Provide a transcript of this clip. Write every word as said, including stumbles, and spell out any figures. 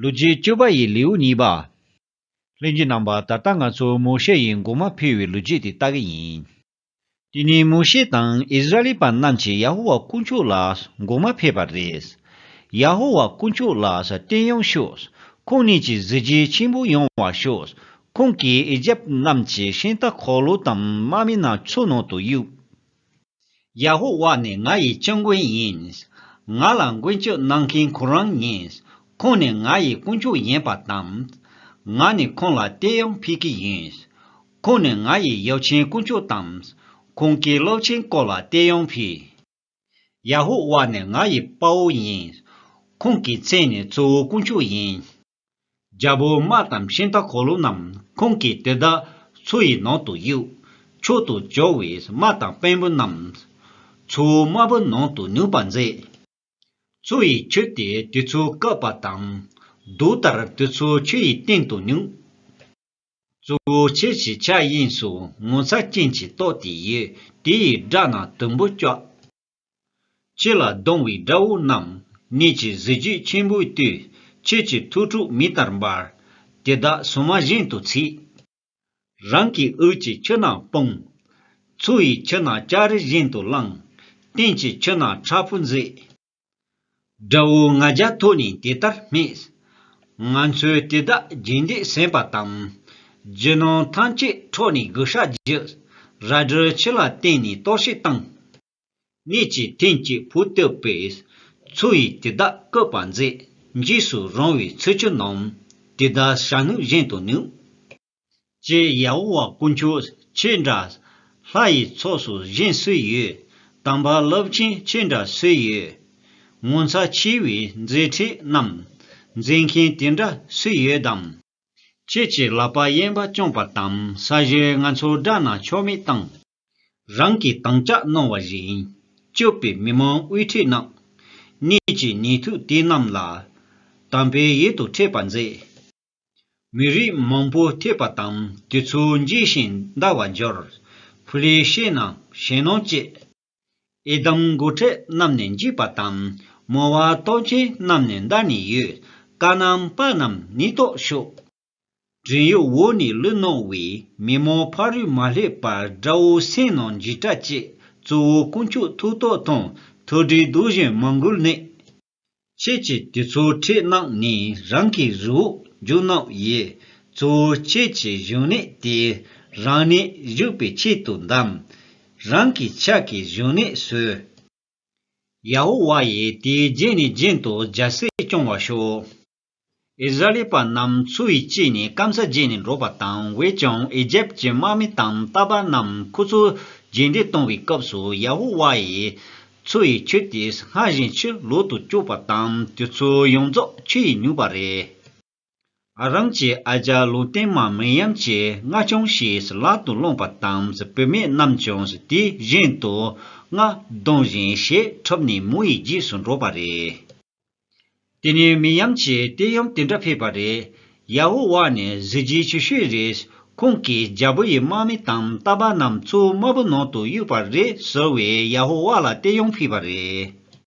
ལོ་རྒྱུས་བཅུ་པ་ཡི་ལེའུ་གཉིས་པ། ལྷན་རྒྱས་རྣམ་པ། ད་ལྟ་ང་ཚོ་མོ་ཤེ་ཡིས་འགོག་མ་ཕུལ་བའི་ལོ་རྒྱུས་དེ་ལྟ་གི་ཡིན། དེ་ནས་མོ་ཤེ་དང་ཨིསི་ར་ཨེལ་པ་རྣམས་ཀྱིས་ཡ་ཧོ་ཝཱ་དཀོན་མཆོག་ལ་འགོག་མ་ཕེབས་པ་རེད། ཡ་ཧོ་ཝཱ་དཀོན་མཆོག་ལ་བསྟོད་དབྱངས་ཤོག་ཁོང་ཉིད་ཀྱི་གཟི་བརྗིད་ཆེན་པོ་ཡོང་བར་ཤོག་ཁོང་གིས་ཨི་ཇེབ་རྣམས་ཀྱི་ཤིང་རྟ་འཁོར་ལོ་དང་དམག་མི་རྣམས་མཚོ་ནང་དུ་གཡུགས། ཡ་ཧོ་ཝཱ་ནི་ང་ཡི་སྐྱབས་མགོན་ཡིན། ང་ལ་མགོན་སྐྱབས་གནང་མཁན་ཁོ་རང་ཡིན། ཁོང་ནི་ང་ཡི་དཀོན་མཆོག་ཡིན་པ་དང་། ང་ནི་ཁོང་ལ་བསྟོད་དབྱངས་ཕུལ་གྱི་ཡིན། ཁོང་ནི་ང་ཡི་ཡབ་ཆེན་དཀོན་མཆོག་དང་། ཁོང་གི་རླབས་ཆེན་སྐོར་ལ་བསྟོད་དབྱངས་ཕུལ། ཡ་ཧོ་ཝཱ་ནི་ང་ཡི་དཔའ་བོ་ཡིན། ཁོང་གི་མཚན་ནི་གཙོ་བོ་དཀོན་མཆོག་ཡིན། རྒྱལ་པོའི་དམག་དང་ཤིང་རྟ་འཁོར་ལོ་རྣམས་ཁོང་གིས་དེ་དག་མཚོ་ཡི་ནང་དུ་གཡུགས། མཆོག་ཏུ་གྱུར་པའི་དམག་དང་དཔོན་པོ་རྣམས་མཚོ་དམར་པོའི་ནང་དུ་ནུབ་པར་མཛད། མཚོ་ཡི་ཆུ་དེས་དེ་ཚོ་བཀབ་པ་དང་། རྡོ་ལྟར་དེ་ཚོ་ཆུ་ཡི་སྟེང་དུ་ཉུལ། གཙོ་བོ་ཁྱེད་ཀྱི་ཕྱག་གཡས་སུ་ངོ་མཚར་ཅན་གྱི་ཏོག་དེ་ཡོད། དེ་ཡི་སྒྲ་རྣམས་དུམ་བུར་བཅག་ཁྱེད་ལ་སྡང་བའི་དགྲ་བོ་རྣམས་ཉིད་ཀྱི་གཟི་བརྗིད་ཆེན་པོའི་དུས། ཁྱེད་ཀྱི་ཐོག་ཕྲུག་མེ་ལྟར་འབར། དེ་དག་སོ་མ་བཞིན་དུ་ཚིག་རང་གི་དབུས་ཀྱི་ཆུ་རྣམས་སྤུངས། མཚོ་ཡི་ཆུ་རྣམས་ལྕགས་རི་བཞིན་དུ་ལངས། སྟེང་གི་ཆུ་རྣམས་ཁྲ་ཕུ་མཛད། དགྲ་བོའི་ང་རྒྱལ་ཐོག་ནས་དེ་ལྟར་སྨྲས། ང་ཚོས་དེ་དག་རྗེས་འདེད་ཟིན་པ་དང་། རྒྱུ་ནོར་ཐམས་ཅད་འཕྲོག་ནས་གུས་ཕྱག་བགྱིས། རལ་གྲི་ཁྱེད་ལ་བརྟེན་ནས་གཏོར་བཤིག་བཏང་། ནད་ཀྱི་ཐེངས་གཅིག་བུ་བཏབ་པས། མཚོ་ཡིས་དེ་དག་བཀབ་པར་མཛད། འཇིགས་སུ་རུང་བའི་མཚོ་ཆུ་རྣམས། དེ་དག་ཞྭ་སྣོད་བཞིན་དུ་ནུབ། ཀྱེ་ཡ་ཧོ་ཝཱ་དཀོན་མཆོག་ཁྱེད་འདྲ། ལྷ་ཡི་ཚོགས་སུ་གཞན་སུ་ཡོད། དམ་པ་རླབས་ཆེན་ཁྱེད་འདྲ་སུ་ཡོད། ངོ་མཚར་ཆེ་བའི་མཛད་འཕྲིན་རྣམས། མཛད་མཁན་དེ་འདྲ་སུ་ཡོད་དམ། ཁྱེད་ཀྱི་ལག་པ་གཡས་པ་བརྐྱངས་པ་དང་། ས་གཞིའི་ངང་ཚུལ་དགྲ་རྣམས་ཆོ་མེད་བཏང་། རང་གིས་དམ་བཅའ་གནང་བ་བཞིན། སྐྱོབ་པའི་མི་མང་དབུ་ཁྲིད་རྣམས། ནད་ཀྱི་ནད་དུག་དེ་རྣམས་ལ། དམ་པའི་ཡུལ་དུ་འཕྲད་པར་མཛད། མི་རིགས་མང་པོ་ཐེབས་པ་དང་། དེ་ཚོ་འཇིགས་ཤིང་འདར་བར་འགྱུར། ཕུ་ལེ་ཤེད་རྣམས་ཞེད་སྣང་སྐྱེས། ཨེ་དམ་འགོ་ཁྲིད་རྣམས་ནི་འཇིགས་པ་དང་། མོ་ཝ་སྟོབས་ཆེན་རྣམས་ནི་འདར་ནས་ཡོད། ཀ་ནན་པ་རྣམས་ནད་ཐོག་ཤོར། བྲན་གཡོག་འོག་ནས་བླུས་གནང་བས། མི་མང་ཕ་རོལ་མ་སླེབས་པར། དགྲ་བོའི་སེམས་ནང་འཇིགས་སྐྲག་སྐྱེས། གཙོ་བོ་དཀོན་མཆོག་ཐུགས་ཐོག་ཐོན། ཐུགས་ཁྲོས་རྡོ་བཞིན་མང་པོར་གནས། ཁྱེད་ཀྱིས་དེ་ཚོ་ཁྲིད་གནང་ནས། རང་གི་རི་བོ་རྒྱུག་གནང་ཡིན། གཙོ་བོ་ཁྱེད་ཀྱི་བཞེས་ནད་དེ། རང་ནད་གཞུག་པའི་ཆེད་དུ་གདམས། རང་གི་ཕྱག་གིས་བཞེས་ནད་གསོས། ཡ་ཧོ་ཝཱ་ཡིས་དེའི་རྗེས་ནས་རྒྱུན་དུ་རྒྱལ་སྲིད་སྐྱོང་བར་ཤོག་ཨིསི་ར་ཨེལ་པ་རྣམས་མཚོ་ཡི་དཀྱིལ་ནས་སྐམ་ས་བརྗེས་ནས་འགྲོ་བ་དང་། འོན་ཀྱང་ཨི་ཇེབ་ཀྱི་དམག་མི་དང་རྟ་པ་རྣམས་ཁོ་ཚོ་རྗེས་འདེད་གཏོང་བའི་སྐབས་སུ། ཡ་ཧོ་ཝཱ་ཡིས་མཚོ་ཡི་ཆུ་དེ་སྔར་བཞིན་ཕྱིར་ལོག་ཏུ་བསྐྱུར་བ་དང་། དེ་ཚོ་ཡོངས་རྫོགས་ཆུ་ཡིས་ཉུལ་བ་རེད། ཨ་རམ་གྱི་ཨ་ཇག་ལུང་སྟོན་མ་མིར་ཡམ་གྱིས་མངར་ཆང་ཞིག་ལག་ཏུ་བླངས་པ་དང་། བུད་མེད་རྣམས་ཀྱང་དེ་བཞིན་དུ་མངར་བསྡུང་ཞིང་ཞེ་ཁྲབ་ནས་མོ་ཡི་རྗེས་སུ་འགྲོ་བ་རེད། དེ་ནས་མིར་ཡམ་གྱིས་བསྟོད་དབྱངས་དེ་འདྲ་ཕུལ་བ་རེད། ཡ་ཧོ་ཝཱ་ནི་གཟི་བརྗིད་ཆེ་ཤོས་རེད། ཁོང་གིས་རྒྱལ་པོ་ཡི་དམག་མི་དང་རྟ་པ་རྣམས་མཚོ་དམར་པོའི་ནང་དུ་གཡུགས་པ་རེད་ཟེར་བས། ཡ་ཧོ་ཝཱ་ལ་བསྟོད་དབྱངས་ཕུལ་བ་རེད།